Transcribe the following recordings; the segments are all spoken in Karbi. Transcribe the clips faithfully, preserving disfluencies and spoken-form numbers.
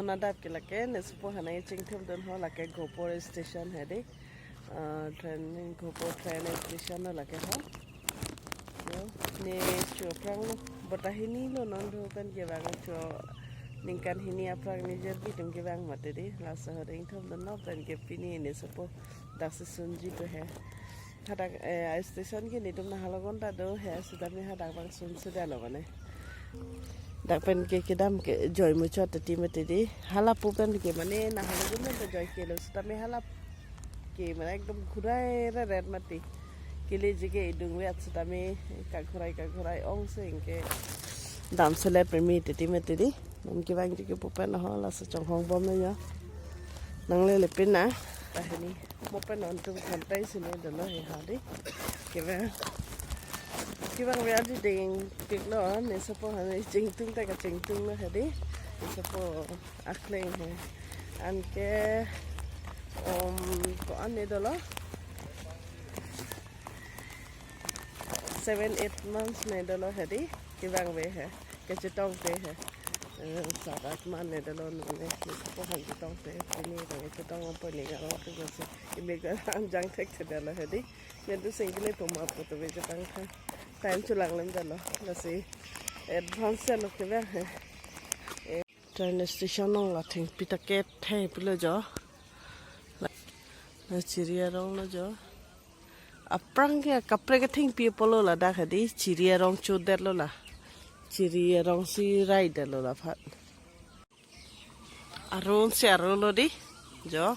Nadap ke lake, ne supo hanai chingthum dun ho lake Gopur station hedi. Ah, train, Gopur train station lo lake ho. Yo, ne cho aphrang lo, bota hini lo non do pen kevang cho ningkan hini aphrang ne jirpi atum kevang mati di. Laso ho ding thum dun lo pen ke pini ne supo dak si sunji do he. Hadak, eh, a station ke netum nahalagun ta do he, sitame hadak bang sun si dalo mane. Dak pen ke kedam ke joi muchot tati mati di. Hala pu pen ke mane nahalagun ta joi kelo, sitame hala ke mane ekdom ghurai reret mati. Keleji ke idung vet sitame kaghurai kaghurai ong sing ke dam selet pemi tati mati di. Non kevangji ke pu pen ho, laso chonghong bomlo yo. Nanglele pin na. Tahini mo pen non tum kontai sini dolo he hadi. Kevang, kevang ve adi ding tik lo, ne supo hanai chingtung ta kachingtung lo hadi. Ne supo akleng he. Anke, um, ko-an ne dolo? Seven, eight months ne dolo hedi, kevang ve he, kechetong te he. Eh, sat at months ne dolo ne, ne supo han chetong te, pini ta kechetong po ne garo ke gosi, imi garan jang thek te dolo hedi. Ne tu single po ma po to ve chetong tha. Time chulang lem dolo, lasi advance lo kevang he. Eh, train station along la thengpi ta ke the pilo jo. La, la Chiri arong lo jo. Aphrang ke kaprek athengpi apotlo ladak hedi, Chiri arong chodet lo la. Chiri arong si rai det lo la phat. Arong si arong lo di, jo.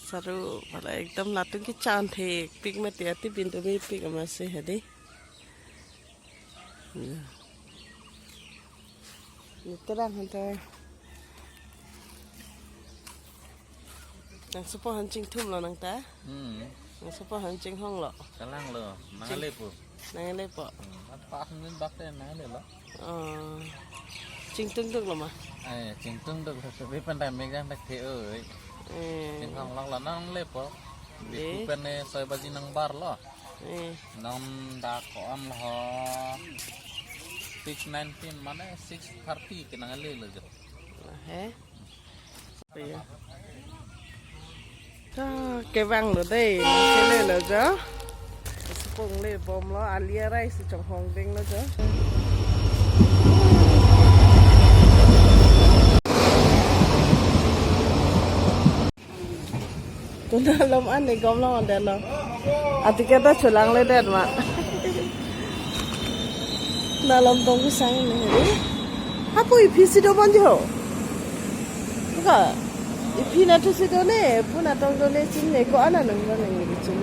Saru pala ekdom latum kechan thekpik mati ati pintu mepik amatsi hedi. Ya. Niterang hanta. Nang supo han chingthum lo nang ta? Hmm. Nang supo han chinghong lo? Kalang lo, nang Ching- ale po. Nang ale po. Hmm. At pas min bak te nang ale lo. Oh. Chingtung tuk lo ma? Eh, chingtung tuk lo. Tapi pandai megang tak the oi. Eh. Chinghong lo lo nang ale po. Di Eh. Kupen ne soi baji nang bar lo. Eh. Non dak ko-an lo. Six nineteen mane six thirty ke nang ale lo jo. He. Iya. Ta kevang lo dei, kele lo jo. Supo le bom lo, ali arai si chonghong ding lo jo. Tuna lom an ne gom lo an det lo. Atiket ta chulang le det ma. Na lom tong kesang ne hedi. Hapu iphi si do bon jo. Ka iphi na thu si do ne, pu na tong do ne ching ne ko-an anung ba ne ching.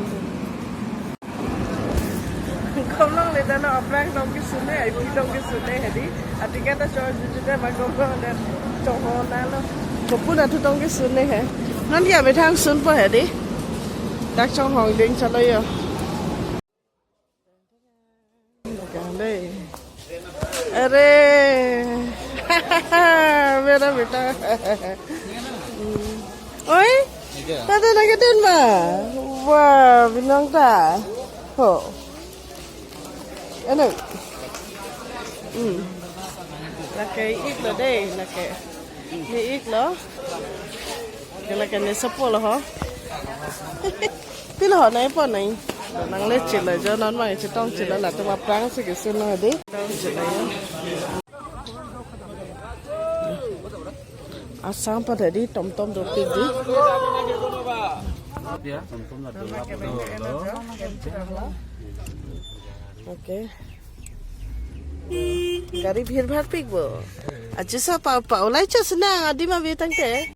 Gom longle dolo, aphrang tong kesun ne, iphi tong kesun ne hedi. Atiket ta chor juju de ma gom longle chonghong na lo. Kopu na thu tong kesun ne he. Non ya methang sunpo hedi. Dak chonghong ding chalo yo. Gale. Are. Mera beta. Oi? Iya. Tata lagi dun ma. Wah, binong ta. Ho. Ano? Hmm. Lake ik lo dei, lake. Ne ik lo. Ke lake ne supo lo ho. Pilo ho nai po nai. Nangle chelo jo non mang chetong chelo latum aphrang si kesun lo dei. Tong chelo jo. Assam pa tadi tomtom dopik di. Okay. Gari bhir bhar pik bo. Achi sa pa pa ulai cha sina adi ma vetang te.